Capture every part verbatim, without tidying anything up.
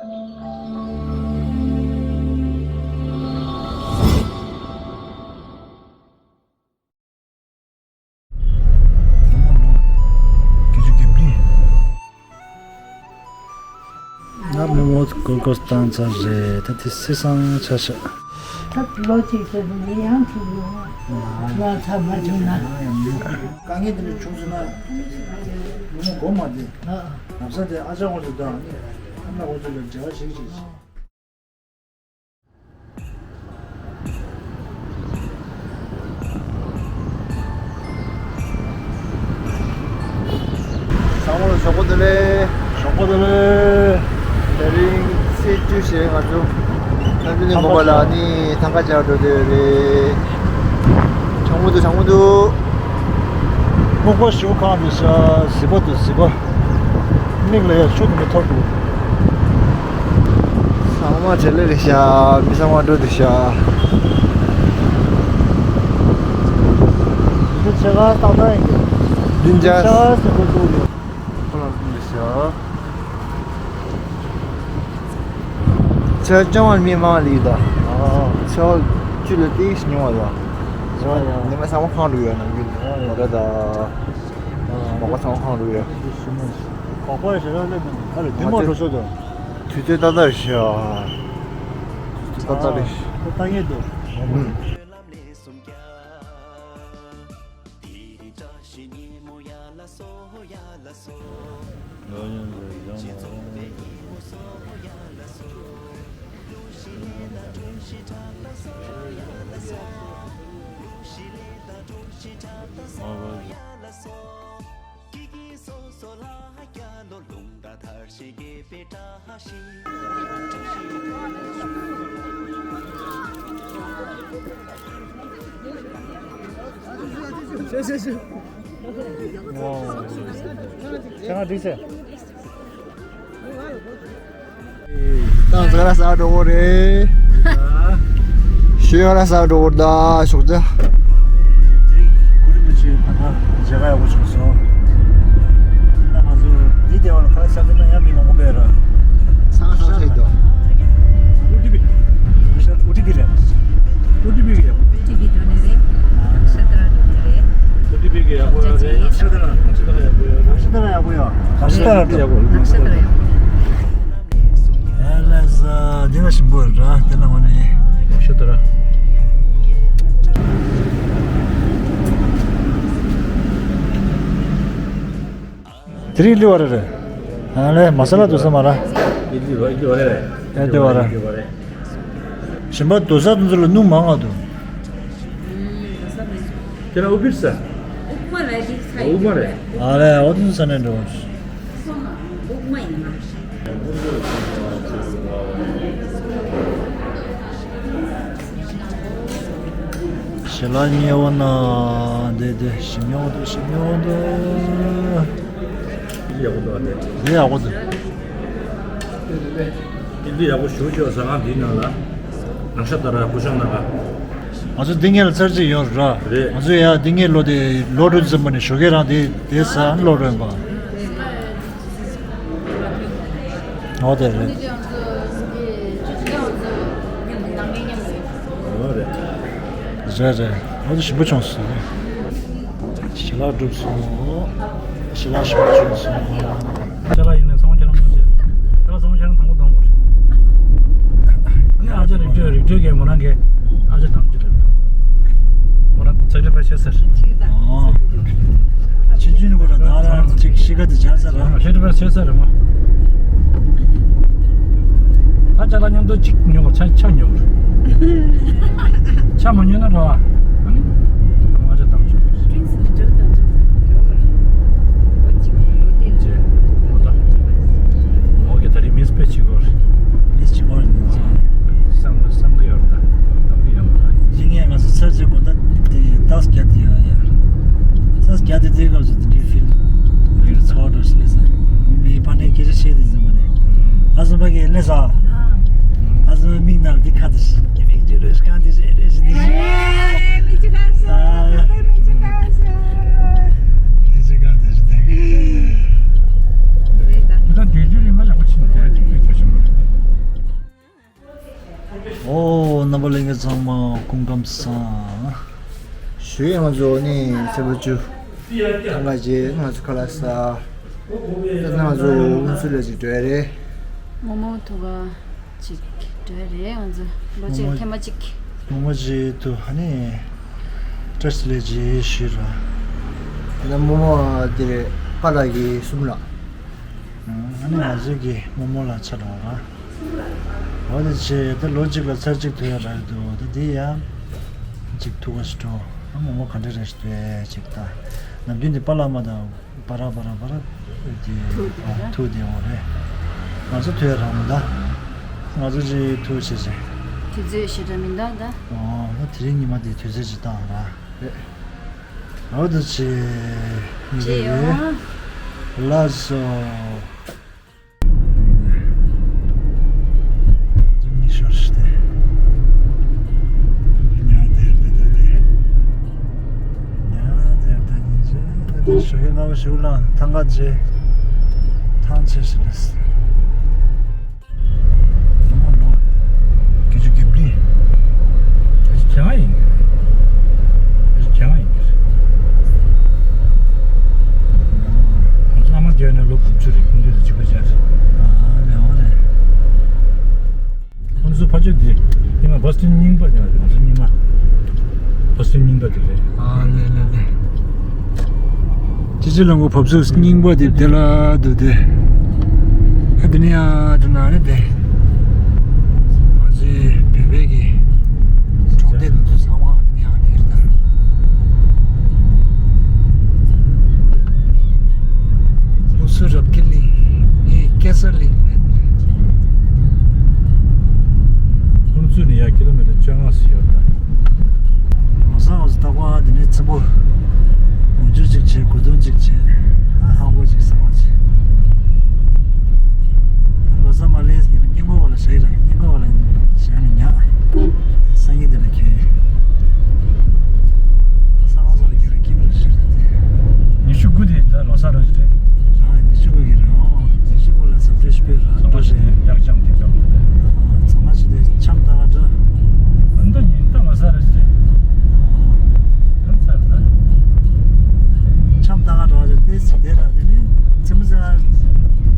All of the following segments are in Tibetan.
ང་མོ་མོ་གོ་གོ་བཏང་ཚར་རེད། ད་དེ་སི་སང་ཆ་ཤ། ད་ལོ་གཅིག་ཙམ་མི་ཡང་ཐུག་ཡོང་། ང་ཚ་མ་བྱུང་ན། དཀའ་ངལ་དེ་འདྲ་བྱུང་སོང་ན། མོ་མོ་གོ་མ་དེ། ལབ་ས་དེ་ཨ་ཅག་ཁོང་ཚོ་དང་ཨ་མ་ཁོང་ཚོ་ལ་འབྲེལ་བ་བྱེད་ཅིག། ཚང་མ་ལ་ཞོགས་པ་བདེ་ལེགས། ཞོགས་པ་བདེ་ལེགས། དེ་རིང་ཚེས་བཅུ་ཞེས་ང་ཚོ་ཐང་ཆུ་ནས་མོ་པ་ལ་ནི་ཐང་ཀ་བཅར་འགྲོ་འདོད་རེད། གྲང་མོ་འདུག་གྲང་མོ་འདུག་སྨུག་པ་ཞུ་ཁང་དུ་ཤ་ཟི་པ་དུ་ཟི་པ། མིག་ལ་ཡ་ཆུ་དུ་མི་ཐོར་འདུག་ཚང་མ་བྲེལ་ལེ་རེད་ཤག་མི་ཚང་མ་འགྲོ་འདུག་ཤག་འདི་ཆེ་ག་ཏག་ཏག་ཡིན་གི་འདི་འཇའ་ཆེ་ག་ཟེར་འགྲོ་འདུག་གི་ཁོ་ལ་འདུག་ཤག་ཚེས་བཅོ་ལྔ་མི་མང་ལི་ད། ཚེས་བཅུ་ལ་ཏིག་ཉུང་བ་ལ། ཡ་ཡ། ནི་མ་ཚང་མ་ཁང་འགྲོ་ཡོད་ནམ་རྒྱུན་མོ་ར་ད། མོ་ག་ཚང་མ་ཁང་འགྲོ་ཡོད། གོག་པ་ཞེ་དྲག་སླེབས་མི་འདུག་ཨ་རེ་དུས་མ་འགྲོ་ཤོག་ད། དུས་ཚོད་ཏག་ཏག་རེད་ཤག་དུས་ཚོད་ཏག་ཏག་རེད། ཨ་ཏག་ངེས་འདུག་ད་ང་ཚོ་ར་ས་འགྲོ་གི་རེད། ཤི་ཡ་ར་ས་འགྲོ་གི་རེད་ད་ཞོགས་ཇ། མཇལ་ཁ་ཡག་པོ་བྱུང་སོང་། ད་ང་ཚོ་འདི་ལྟེ་བ་ལ་ཁ་ཤགས་ན་ཡང་མི་མང་པོ་སྤེལ་ར། ཚང་ཤགས་ཤགས་ཡིན་དོ། ཨོ་ཊི་པི། ཨོ་ཊི་པི་རེད། ཨོ་ཊི་པི་གི་ཡག་པོ། ཨོ་ཊི་པི་འགྲོ་ནི་རེད། ནག་ཤ་ཏ་ར་འགྲོ་ནི་རེད། ཨོ་ཊི་པི་གི་ཡག་པོ་རེད། ནག་ཤ་ཏ་ར། ནག་ཤ་ཏ་ར་ཡག་པོ་ཡོད། ནག་ཤ་ཏ་ར་ཡག་པོ་ཡོད། ནག་ཤ་ཏ་ར་ཡག་པོ་ཡོད། ཨ་ལས་ས་འདི་ལ་ཞིམ་པོ་རེད་ར། དེ་ལ་ངོ་ནས་ནག་ཤ་ཏ་ར། དེ་རིང་ལུས་བ་རེད་རེད། ཨ་ལས་མ་ས་ལ་འདུག་ས་མ་ར། ཨི་ལི་བ་ཨི་ལི་བ་རེད། ཨེ་འདི་བ་ར། ཨི་ལི་བ་རེད། ཞིམ་པ་འདུག་ས་དེ་ཚོ་ལ་སྣུམ་མང་ང་འདུག་ཁྱེད་རང་ཨུ་པིར་ས། ཨུ་མ་རེད་འདི་ས་ཨུ་མ་རེད། ཨ་ལས་ཨོ་དེ་ཚོ་ས་ནས་འགྲོ། ཨུ་མ་ཡིན་ན། ཞལ་ལག་ཉེ་བ་ན་དེ་དེ་ཞིམ་ཉོག་འདུག་ཞིམ་ཉོག་འདུག་ཡག་པོ་འདུག་ཨ་དེ། དེ་ཡག་པོ་འདུག་འདི་ཡག་པོ་ཞུ་ཆོག་ཟ་ཁང་འདིའི་ནང་ལ་ནང་ཤ་ད་ར་སྐུ་ཤང་ནང་ལ། ང་ཚོ་འདི་ངེད་ལ་ཚར་གཅིག་ཡོང་ར། རེད། ང་ཚོ་ཡ་འདི་ངེད་ལོ་དེ་ལོ་དྲུག་ཙམ་པ་ནས་ཞོགས་ཀས་རང་དེ་དེ་ཟ་ལོ་རོན་པ། ཨོ་དེ་རེད། ཨོ་རེད། རེད་རེད། ཨོ་དེ་ཞིམ་པོ་བྱུང་སོང་། ཞལ་ལག་གྲུབ་སོང་། ཞལ་ལག་ཞིམ་པོ་བྱུང་སོང་། ཞལ་ལག་ཡིན་ན་ཚོང་ཁྱེད་རང་མ་བྱེད། ཞལ་ལག་ཚོང་ཁྱེད་རང་དང་པོ་དང་པོ་རེད། ཨ་ནི་ཨ་ཅག་རིག་གྲོལ་རིག་གྲོལ་གྱི་མོ་རང་གི་ཨ་ཅག་དང་པོ་རེད། མོ་རང་ཚེ་འདྲེན་པ་ཤེས་ཟེར། ཨོ། ཆུང་ཆུང་ནི་ཁོ་རང་ད་རང་ཅིག་ཤི་ཁ་དེ་བྱ་ས་ར། ཤི་ཁ་དེ་བྱ་ས་ར་མ། ཨ་ཅག་ལ་མཉམ་དུ་ཅིག་ཉོ་ཆ་ཆ་ཉོ། ཆ་མ་ཉོ་ན་ར། ཨ་ནི། ཨ་ཅག་དང་ཆུ། ཅེ། ཨོ་ད། ཨོ་གི་ད་རི་མིས་པེ་ཅིག་གོ། མིས་ཅིག་གོ་ར་ནི། བསམ་བློ་བསམ་གི་ཡོད་རེད་ད། བསམ་གི་ཡོད་མ་རེད། ཡིན་ངས་ང་ཚོ་ཚར་ཚེ་དགོང་དག་དེ་ཏག་ཏག་རྒྱབ་དེ་ཡོད་ཡ། ཏག་ཏག་རྒྱབ་དེ་དེ་སྐབས་སུ་དེ་འདྲའི་ཕིལ་དེར་ཚོར་འགྲོ་ཞེས་ཟེར། མིའི་ཕ་ནས་སྐད་ཆ་བཤད་དེ་ཟིན་པ་ནས། ཨ་ཟུམ་པ་གིས་སླེབས་ས། ཨ་ཟུམ་པ་མིག་ནང་དེ་ཁ་དེ་ཞིག་གི་མིག་ཅི་རུ་ཤི་གང་དེ་ཞིག་རེ་ཞིག་ནི། མིག་ཅི་གང་ས། མིག་ཅི་གང་ས། མིག་ཅི་གང་དེ་ཞིག་དེ། ད་དུས་རྒྱུན་རིང་མ་ཡག་པོ་ཕྱིན་ཏེ་ཅིག་ཅིག་ཆོག་ཆེན་པོ་རེད། ཨོ། རྣམ་པ་ལྷན་རྒྱས་ཚང་མ་སྐུ་ཁམས་བཟང་། ཞུ་ཡས། ང་ཚོ་ནི་ཚེས་པ་བཅུ་ཐང་ག་རྗེས་ང་ཚོ་ཁ་ལག་ཟ། ད་ང་ཚོ་ཨུ་ཚུགས་ལ་ཅིག་འགྲོ་ཡ་རེད། རྨོ་མོ་ཐུག་ག་ཅིག་འགྲོ་ཡ་རེད། ང་ཚོ་ལོ་གཅིག་ལ་ཐེངས་མ་གཅིག་རྨོ་མོ་ཅིག་ཐུག་ཨ་ནི་བཀྲ་ཤིས་ལས་ཅིག་ཞུས་ར། ད་རྨོ་མོ་དེ་རེད། པཱ་ལགས་ཀྱི་གསུམ་ལ། ཨ་ནི་ང་ཚོ་གི་རྨོ་མོ་ལ་ཆ་འགྲོ་ར། འོ་དེ་བྱས་ད་ལོ་གཅིག་ལ་ཚར་གཅིག་ཐུག་ཡ་རག་གི་འདུག་ད་དེ་ཡང་གཅིག་ཐུག་ག་ཞིག་འགྲོ། ཨ་རྨོ་མོ་ག་འདྲ་རེད་ཞིག་འདུག་ཅིག་ད། ནམ་རྒྱུན་དེ་པཱ་ལགས་མ་དང་པ་ར་པ་ར་པ་ར་དེ་ཐུག་དེ་ར། ཐུག་དེ་འོ་རེད། ང་ཚོ་ཐུག་ཡ་རག་མི་འདུག་ང་ཚོ་ཅིག་ཐུག་བྱས་བྱས། དུས་ཚོད་ཞེ་དྲག་མི་འདུག་ད། ཨོ་ད་དེ་རིང་ཉི་མ་དེ་དུས་ཚོད་ཅིག་བཏང་ར། རེད། འོ་ད་ཅིག་ཉི་རེ་རེད། ལགས་སོ། ཞོགས་ཀས་སྔ་པོ་ཞིག་ལངས། ཐང་ག་རྗེས་ཐང་ཆད་ཞིག་ལས། ཨ་མ་ལོ། བརྒྱད་ཅུ་གྱ་བདུན། ཨ་ཅེ་ཁྱེད་རང་ཡིན་གྱི་རེད། ཨ་ཅེ་ཁྱེད་རང་ཡིན་གྱི་རེད། ང་ཚོ་ཨ་མ་རྒས་ནས་ལོ་དགུ་བཅུ་རེད། ཁོང་ཚོ་དང་གཅིག་པ་ཅན་རེད། ཨ་ལས་འོ་ལས། ཁོང་ཚོ་ཕ་ཆོས་འདི་ཉི་མ་བ་སྟོན་རྙིང་པ་དེ་ང་ཚོ་ཉི་མ་བ་སྟོན་རྙིང་པ་དེ་རེད། ཨ་ལས་ལས་ལས། སྤྱི་སྤྱོད་རླངས་འཁོར་བབས་ཚུགས་རྙིང་པ་དེ་དེ་ལ་འདུག་སྟེ། ཨ་དེ་ནས་ཡར་འགྲོ་ན་རེད་དེ། ང་ཚོའི་བོད་པའི་གི་གྲོང་སྡེ་དེ་ཚོ་ཚང་མ་དེ་ནས་ཡར་དེ་རེད་ད། ཨུ་ཚུགས་རབ་རྒྱས་གླིང་། ངའི་སྐྱ་སར་གླིང་རེད། ཨུ་ཚུགས་ནས་ཡར་ཀི་ལོ་མི་ཊར་བཅོ་ལྔ་ཙམ་ཡོད་ད། ལོ་གསར་ང་ཚོ་རྟག་པར་འདི་ནས་རྩེད་མོ་འོག་འཇུག་ཅིག་བྱས། དགུ་སྟོན་ཅིག་བྱས། ཨ་ཧང་པོ་ཅིག་ཟ་བ་བྱས། ལོ་གསར་མ་སླེབས་ཡིན་ན་སྔས་མགོ་བ་ལ་བཞག་ཡིན་ར། སྔས་མགོ་བ་ལ་བཞག་ནས་ཉལ། སང་ཉིན་དེ་ལ་ཁྱོད། སང་ཉིན་དེ་ལ་ཁྱོད་ཁྱིམ་རུ་བཞག་རེད་དེ། ཉི་ཤུ་དགུ་དེ་ད་ལོ་གསར་རེད་དེ། རང་ཉི་ཤུ་དགུ་གི་རེད། ཨོ་ཉི་ཤུ་དགུ་ལ་གཟབ་སྤྲོས་ཤིག་སྤྲོས་ར། ཚང་མ་ཞིག་ནས་གཡག་འཆམ་དེ་འཆམ་རེད། ཚང་མ་ཞིག་ནས་འཆམ་ལྟ་ག་འགྲོ། ཨ་ནི་ད་ཉིན་ད་ལོ་གསར་རེད་དེ། ཨོ། ད་ཚར་ད། འཆམ་ལྟ་ག་འགྲོ་བ་དེ་ཚིག་དེ་ར། དེ་ནི་ཚེ་མི་ཟེར་བ།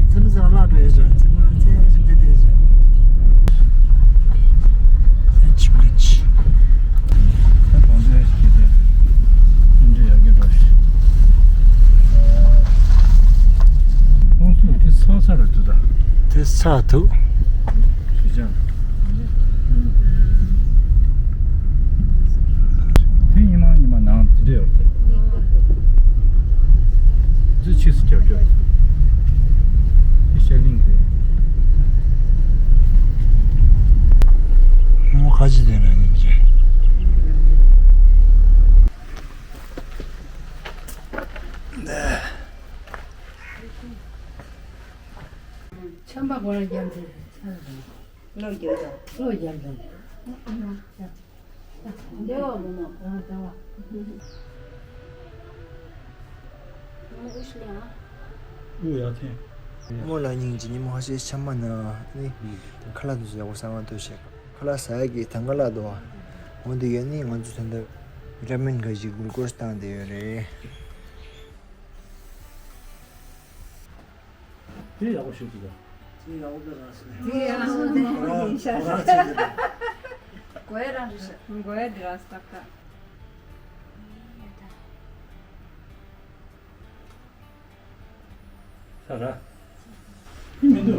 ཚེ་མི་ཟེར་བ་བརླག་འགྲོ་ཡས་བྱ། ཚེ་མི་ར་ཚེ་ཞིག་འདི་དེ་བྱ། ཨེ་ཆི་མེ་ཆི། ད་གོང་ཚད་ཞིག་དེ་འདི་འདྲ་ཡག་གི་འགྲོ་ཞིག་ཁོང་ཚོ་དེ་ཚགས་ཚགས་རེད་འདུག་ད། དེ་ཚགས་འདུག་ཞེས་བྱ། དེ་ཉི་མ་ཉི་མ་ནང་དེ་འདྲ་ཡོད་རེད། འདི་ཕྱིས་སུ་རྒྱབ་རྒྱབ། དེ་ཤར་གླིང་རེད། ཁ་ཅིག་དེ་ན་ཡིན་གྱི། ཆམ་པ་སྒོ་ལ་རྒྱབ་འདུག་བློ་རྒྱབ་དང་། བློ་རྒྱབ་དང་། ལྟེ་བ་མོ་མོ། ཨ་ལྟེ་བ། མོ་མོ་ཨུ་ཤི་ལེ་ཨ། ཨུ་ཡ་ཐེ། རྨོ་ལ་སྙིང་རྗེ། ཉི་མ་ཁ་ཤས་ཆམ་མ་ན་ནི་ཁ་ལག་དུ་ཡག་པོ་ཟ་མ་ཐུབ་ཤག་ཁ་ལག་ཟ་ཡག་གི་ཐང་ག་ལ་དོ། འོ་འདི་ཡོད་ནི་ང་ཚོ་ད་ལྟ་བི་ཊ་མིན་འགའ་ཞིག་གུ་ལུ་ཀོ་སི་བཏང་བསྡད་ཡོད་རེད། དེ་ཡག་པོ་ཞིག་འདུག་དེ་ཡག་པོ་རང་སོང་། དེ་ཡག་པོ་རང་སོང་། གོས་རང་རེད་ཤག་གོས་འདི་རང་སྟག་ཏག་ས་ར། ཉལ་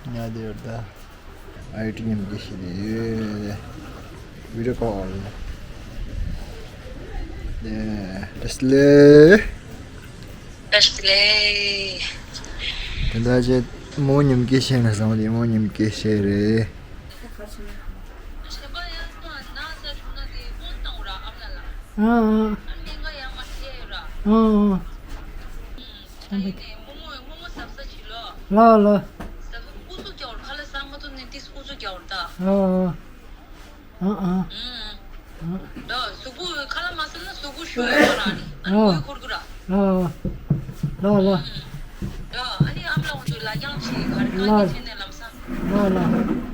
བསྡད་ཡོད་ད། ཨའི་ཊི་ཉམས་ཀྱི་ཤི་དེ་ཡོད། བི་ཌི་ཡོ་ཀོལ། ལེ། ལེ། ལེ། དེ་འདྲ་བྱས་མོ་ཉམས་ཀྱི་ཤི་ན་བཟང་། དེ་མོ་ཉམས་ཀྱི་ཤི་རེད། ཨ་ཨ། ཨ་ཨ། ལ་ལ། ཨ་ཨ། ཨ་ཨ། ལ་ལ། ལ་ལ། ལ་ལ།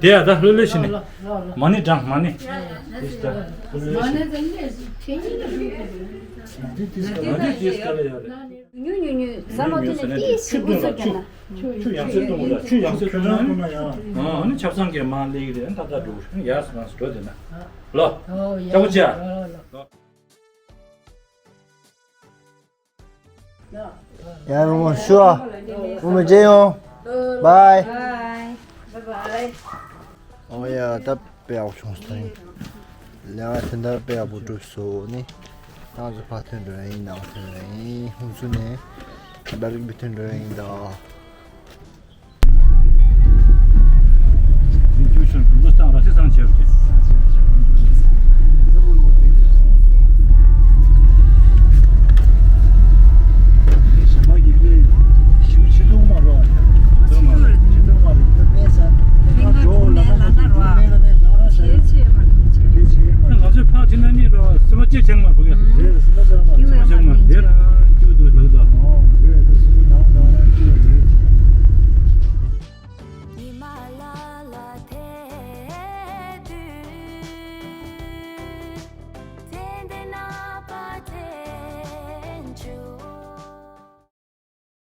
དེ་ཡ་ད་ལྷོད་ལྷོད་བྱས་ནས། མ་ཎི་བགྲང་མ་ཎི། དེ་ལྟ་ལྷོད་ལྷོད་བྱས་ནས། མ་ཎི་དེ་སྐལ་ལ་ཡོད་རེད། ཉུ་ཉུ་ཉུ་ཟ་མ་ཐུབ་ན་ཏི་ཞིག་འགུལ་ཚོ་རྒྱབ་ན། ཆུ་ཡང་སེ་བཏུང་དགོས་ལ། ཆུ་ཡང་སེ་བཏུང་ན་ནི། ཨ་ནི་ཆབ་གསང་གི་མ་ལེགས་རེད། ད་ད་འགྲོ་ཡ་སི་མ་སི་འགྲོ་དེ་ན། ལོ། ལྕགས་པོ་ཅག་ཡ་མོ་ཤུ་ཨ། མོ་མོ་ཇེ་ཡོང་། བའི། ཨོ་ཡ་ད་དཔེ་ཡག་པོ་བྱུང་སོང་། ལས་ཀ་དེ་འདྲ་དཔེ་ཡག་པོ་གྲུབ་སོང་ནི། ཏང་ཙུ་ཕར་ཐོན་འགྲོ་ཡ་ཡིན། ནང་ཐོན་འགྲོ་ཡ་ཡིན། ཧུན་སུ་ནས་ད་རིག་པའི་ཐོན་འགྲོ་ཡ་ཡིན་ད།